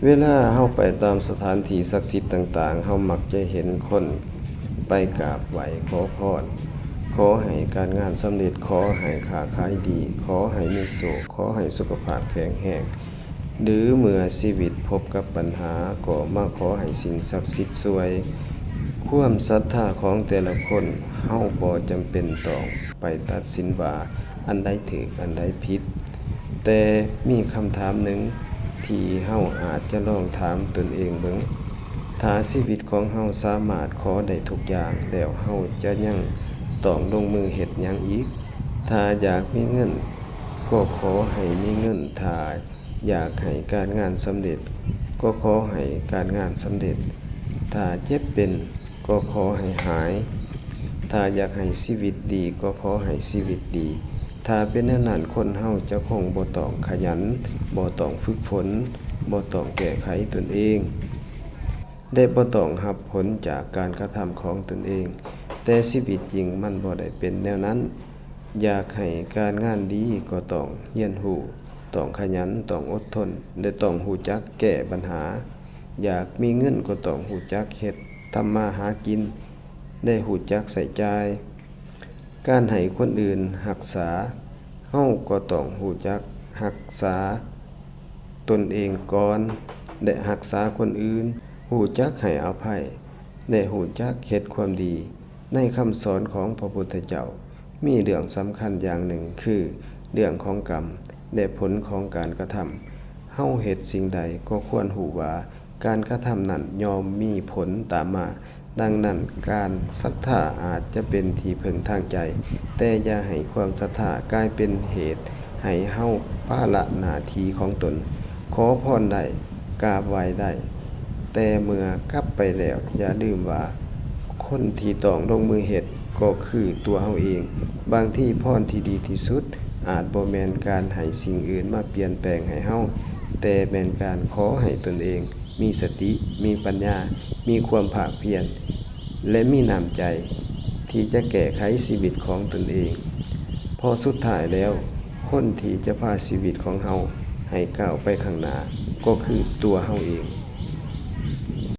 ເວລາເຮົາໄປຕາມສະຖານທີ່ສັກສິດຕ່າງໆ, ເຮົາມັກຈະເຫັນຄົນໄປກາບໄຫວ້ຂໍພອນ, ຂໍໃຫ້ການງານສຳເລັດ, ຂໍໃຫ້ຄ້າຂາຍດີ, ຂໍໃຫ້ມີໂຊກ, ຂໍໃຫ້ສຸຂະພາບແຂງແຮງ, ຫຼືເມື່ອຊີວິດພົບກັບບັນຫາ, ກໍມາຂໍໃຫ້ສິ່ງສັກສິດຊ່ວຍ. ຄວາມສັດທາຂອງແຕ່ລະຄົນ, ເຮົາບໍ່ຈຳເປັນຕ້ອງໄປຕັດສິນວ່າອັນໃດຖືກ, ອັນໃດຜິດ. ແຕ່ມີຄຳຖາມໜຶ່ງທີ່ເຮົາອາດຈະລອງຖາມຕົນເອງເບິ່ງ, ຖ້າຊີວິດຂອງເຮົາສາມາດຂໍໄດ້ທຸກຢ່າງແລ້ວ, ເຮົາຈະຍັງຕ້ອງລົງມືເຮັດຫຍັງອີກ? ຖ້າຢາກມີເງິນ, ກໍຂໍໃຫ້ມີເງິນ, ຖ້າຢາກໃຫ້ການງານສຳເລັດ, ກໍຂໍໃຫ້ການງານສຳເລັດ, ຖ້າເຈັບເປັນ, ກໍຂໍໃຫ້ຫາຍ. ຖ້າຢາກໃຫ້ຊີວິດດີ, ກໍຂໍໃຫ້ຊີວິດດີ. ຖ້າເປັນແນວນັ້ນ, ຄົນເຮົາຈະຄົງບໍ່ຕ້ອງຂະຫຍັນ, ບໍ່ຕ້ອງຝຶກຝົນ, ບໍ່ຕ້ອງແກ້ໄຂຕົນເອງ ແລະ ບໍ່ຕ້ອງຮັບຜົນຈາກການກະທຳຂອງຕົນເອງ. ແຕ່ຊີວິດຈິງມັນບໍ່ໄດ້ເປັນແນວນັ້ນ. ຢາກໃຫ້ການງານດີ, ກໍຕ້ອງຮຽນຮູ້, ຕ້ອງຂະຫຍັນ, ຕ້ອງອົດທົນ ແລະ ຕ້ອງຮູ້ຈັກແກ້ບັນຫາ. ຢາກມີເງິນ, ກໍຕ້ອງຮູ້ຈັກເຮັດ, ທຳມາຫາກິນ ແລະ ຮູ້ຈັກໃຊ້ຈ່າຍ. ການໃຫ້ຄົນອື່ນຮັກສາ, ເຮົາກໍຕ້ອງຮູ້ຈັກຮັກສາຕົນເອງກ່ອນ ແລະ ຮັກສາຄົນອື່ນ, ຮູ້ຈັກໃຫ້ອະໄພ ແລະ ຮູ້ຈັກເຮັດຄວາມດີ. ໃນຄຳສອນຂອງພະພຸດທະເຈົ້າ, ມີເລື່ອງສຳຄັນຢ່າງໜຶ່ງ ຄືເລື່ອງຂອງກຳ ແລະ ຜົນຂອງການກະທຳ. ເຮົາເຮັດສິ່ງໃດກໍຄວນຮູ້ວ່າການກະທຳນັ້ນຍ່ອມມີຜົນຕາມມາ. ດັ່ງນັ້ນ, ການສັດທາອາດຈະເປັນທີ່ເພິ່ງທາງໃຈ, ແຕ່ຢ່າໃຫ້ຄວາມສັດທາກາຍເປັນເຫດໃຫ້ເຮົາປະລະໜ້າທີ່ຂອງຕົນ. ຂໍພອນໄດ້, ກາບໄຫວ້ໄດ້, ແຕ່ເມື່ອກັບໄປແລ້ວ, ຢ່າລືມວ່າຄົນທີ່ຕ້ອງລົງມືເຮັດກໍຄືຕົວເຮົາເອງ. ບາງທີພອນທີ່ດີທີ່ສຸດອາດບໍ່ແມ່ນການໃຫ້ສິ່ງອື່ນມາປ່ຽນແປງໃຫ້ເຮົາ, ແຕ່ແມ່ນການຂໍໃຫ້ຕົນເອງມີສະຕິ, ມີປັນຍາ, ມີຄວາມພາກພຽນ ແລະ ມີນ້ຳໃຈທີ່ຈະແກ້ໄຂຊີວິດຂອງຕົນເອງ. ເພາະສຸດທ້າຍແລ້ວ, ຄົນທີ່ຈະພາຊີວິດຂອງເຮົາໃຫ້ກ້າວໄປຂ້າງໜ້າກໍຄືຕົວເຮົາເອງ.